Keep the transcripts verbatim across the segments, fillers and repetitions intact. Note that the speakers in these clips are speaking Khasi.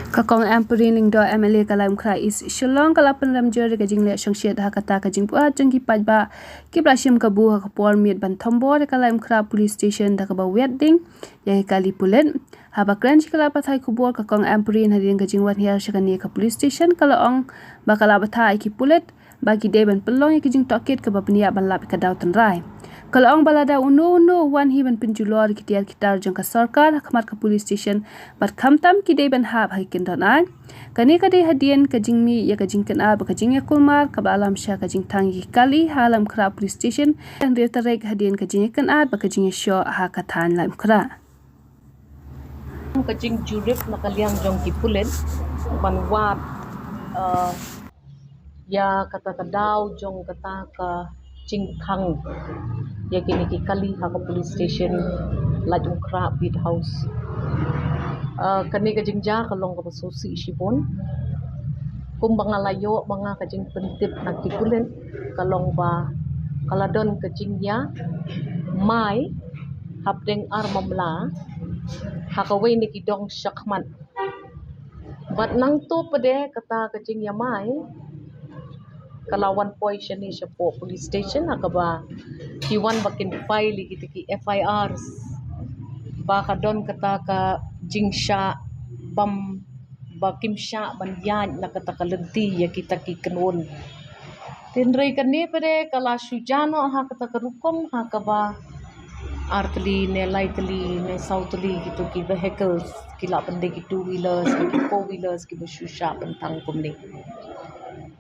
Ka Kong Ampareen Lyngdoh, M L A ka Laitumkhrah East Shillong, ka la pynrem jur ïa ka jingleh shongshit ha kata ka jingbuaid jong ki paidbah kiba la shim kabu ha ka por miet ban thombor ïa ka Laitumkhrah Police Station da kaba wiad ding ïa ki kali pulit. Haba kren sha ki lad pathai khubor, ka Kong Ampareen, hadien ka jingwan hiar sha kane ka police station, ka la ong ba ka la batai ïa ki pulit ba ki dei ban pynlong ïa ka jingtohkit kaba pynïap ban lap ïa ka daw tynrai. Ka la ong ba lada uno uno u wan hi ban pynjulor ïa ki tiar ki tar jong ka sorkar ha khmat ka police station, bad khamtam ki dei ban hap ha ki kyndon aiñ. Kane ka dei hadien ka jingmih ïa ka jingkynad bad ka jingïakulmar kaba alam sha ka jingthang ïa ki kali ha Laitumkhrah Police Station, hynriew tarik hadien ka jingïakynad bad ka jingïashoh ha ka thaiñ Laitumkhrah. Ka jingjurip na ka liang jong ki pulit ban wad, eh, ïa kata ka daw jong kata ka jingthang ïa kine ki kali ha ka police station Laitumkhrah Beat House. Eh, kane ka jingjia ka long kaba sngewsih shibun. Kumba nga la ïoh ma nga ka jingpyntip na ki pulit, ka long ba ka la don ka jingïamai hapdeng ar mamla ha kawei na ki dong shakhmat. Bad nangta pat de kata ka jingïamai ka la wan poi shane shapoh police station, ha kaba ki wan ba kin file ïa kita ki F I Rs ba ka don kata ka jingshah bam, ba kim shah ban ïaid na kata ka lynti ïa kita ki kynhun. Hynrei kane pat de ka la shu jia noh ha kata ka rukom ha kaba ar tylli ne lai tylli ne saw tylli kito ki vehicles, ki lah ban dei ki two wheelers ne ki four wheelers kiba shu shah ban thang kumne.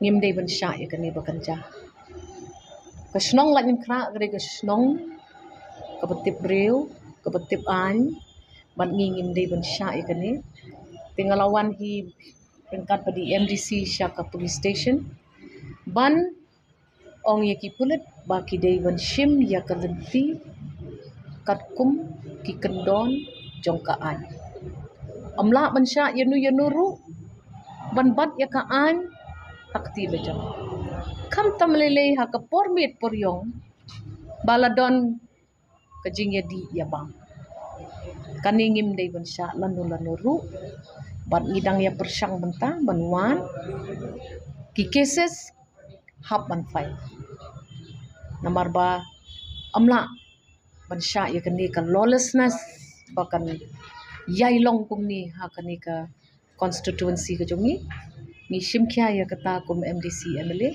Ngim dei ban shah ïa kane ba kan jia. Ka shnong Laitumkhrah ka dei ka shnong kaba tip briew, kaba tip aiñ, bad ngi ngim dei ban shah ïa kane. Te nga la wan hi ryngkat bad i M D C sha ka police station ban ong ïa ki pulit ba ki dei ban shim ïa ka lynti katkum ki kyndon jong ka aiñ. Ym lah ban shah ïano ïano ruh ban bat ïa ka aiñ ha kti la jong. Khamtam lei lei ha ka por miet por ïong ba la don ka jingïadih ïabam. Kane ngim dei ban shah lano lano ruh. Bad ngi dang ïa pyrshang mynta ban wan ki cases hap ban file. Namar ba ym lah ban shah ïa kane ka lawlessness ba kan ïai long kumne ha kane ka constituency ka jong ngi. Ngi shim khia ïa kata kum M D C M L A.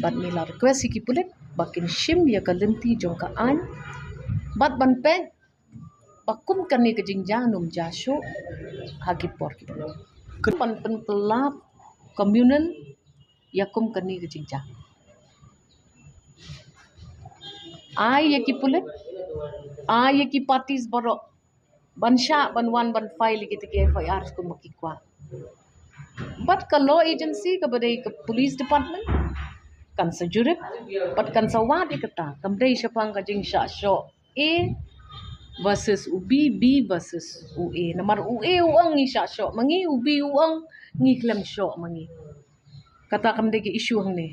Bad ngi la request ïa ki pulit ba kin shim ïa ka lynti jong ka aiñ bad ban peit ba kum kane ka jingjia ym jia shuh ha ki por kiba wan. Kin ban pynkylla communal ïa kum kane ka jingjia. Ai ïa ki pulit, ai ïa ki parties baroh ban shah ban wan ban file ïa kita ki F I Rs kumba ki kwah. Bad ka law agency kaba dei ka police department kan sa jurip bad kan sa wad ïa kata. Kam dei shaphang ka jingshah shoh A versus u B, B versus u A. Namar u A u ong ngi shah shoh ma ngi, u B u ong ngi khlem shoh ma ngi. Kata kam dei ka issue hangne.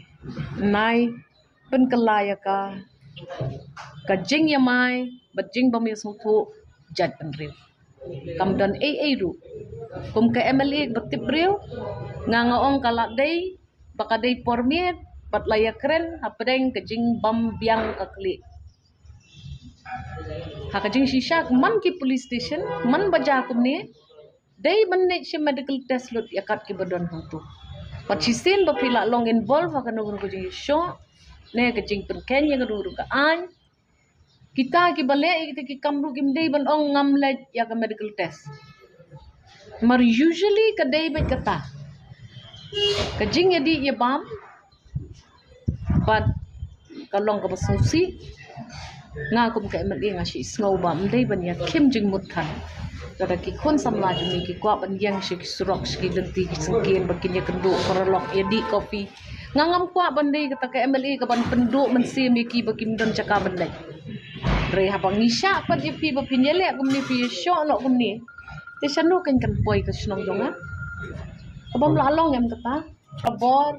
Nai pynkylla ïa ka, ka jingïamai bad jingbym ïasngewthuh jait bynriew. Kam don ei ei ruh. Kum ka M L A ba tip briew, nga nga ong ka la dei ba ka dei por miet bad la ïakren hapdeng ka jingbym biang ka khlieh. Ha ka jingshisha man ki police station man ba jia kumne, dei ban leit shim medical test lut ïa kat kiba don hangto. Bad shisien ba phi la long involve ha kano kano ka jingshoh ne ka jingpynkheiñ ïa kano kano ka aiñ, kita kiba leh ïa kita ki kam ruh kim dei ban ong ngam leit ïa ka medical test. Mar usually ka dei beit kata. Ka jingïadih ïabam bad ka long kaba sngewsih. Nga kum ka M L A nga shu sngew ba ym dei ban ïakhim jingmut than. Lada ki khun samla jong ngi ki kwah ban ïeng sha ki surok, sha ki lynti ki syngkien ba kin ïakynduh paralok, ïadih coffee, nga ngam kwah ban dei kata ka M L A kaban pynduh mynsiem ïa ki ba kim don jaka ban leit. Hynrei haba ngi shah pat ïa phi ba phin ïaleh kumne, phi ïashoh noh kumne, te shano kan kan poi ka shnong jong nga? Kaba ym lah long em kata? Ka bor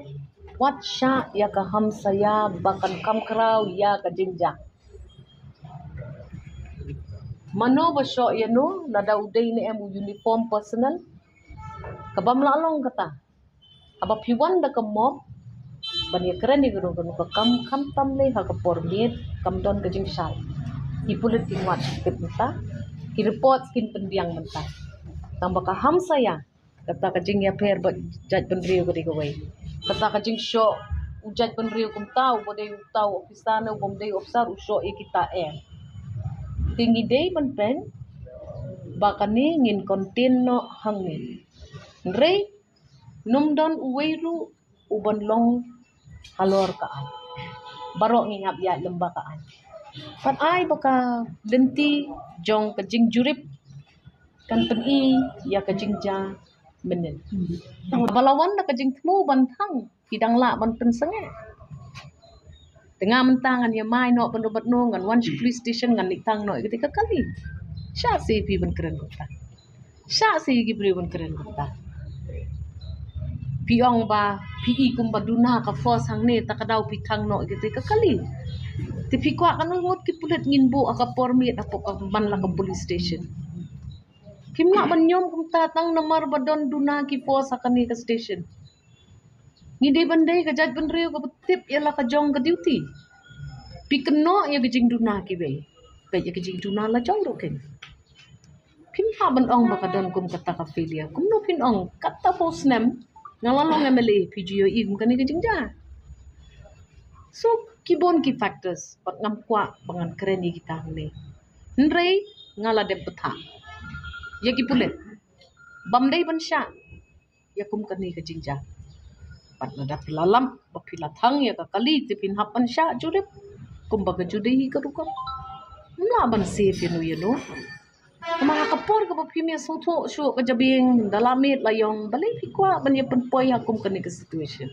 wat shah ïa ka hamsaïa ba kan kham khraw ïa ka jingjia. Mano ba shoh ïano, lada u dei ne em u uniform personnel, Ka bym lah long kata. Haba phi wan da ka mob ban ïa kren ïa ka rukom ka kam, khamtam lei ha ka por miet kam don ka jingshai. Ki pulit ki wan tip mynta, ki report kin pynbiang mynta. Tang ba ka hamsaïa kata ka jingïapher bad jait bynriew ka dei kawei. Kata ka jingshoh u jait bynriew kumta, uba dei uta u officer ne u bym dei officer, u shoh ïa kita eh. Te ngi dei ban pyn ba kane ngin contain noh hangne. Hynrei ym don uwei ruh u ban long halor ka aiñ. Baroh ngi hap ïaid lem bad ka aiñ. Pat ai ba ka lynti jong ka jingjurip kan pyni ïa ka jingjia mynnin. Ba la wan da ka jingthmu ban thang, ki dang lah ban pynsangeh. Te nga mynta ngan ïa mai noh ban rubat noh, ngan wan sha police station, ngan leit thang noh ïa kata ka kali. Sha shi phi ban kren kumta. Sha shi ki briew ban kren kumta. Phi ong ba phi i kumba duna ka force hangne, ta ka daw phi thang noh ïa kata ka kali. Te phi kwah katno ngut ki pulit ngin buh ha ka por miet hapoh ka man la ka police station. Phim lah ban ñiom kumta tang namar ba don duna ki force ha kane ka station. Ngi dei ban dei ka jait bynriew kaba tip ïa la ka jong ka duty. Phi kynnoh ïa ka jingduna kiwei, peit ïa ka jingduna la jong ruh keiñ. Phim lah ban ong ba ka don kum kata ka failure. Kumno phin ong, katto phew snem nga la long M L A, phi ju ïohi kum kane ka jingjia. So ki bun ki factors bad ngam kwah ba ngan kren ïa kita hangne. Hynrei nga la dep bthah ïa ki pulit bym dei ban shah ïa kum kane ka jingjia. Bad lada phi la lap ba phi la thang ïa ka kali, te phin hap ban shah jurip kumba ka ju dei hi ka rukom. Ym lah ban safe ïano ïano. Namar ha ka por kaba phim ïa sngewthuh shuh ka jabieng, da la miet la ïong, balei phi kwah ban ïa pynpoi ha kum kane ka situation?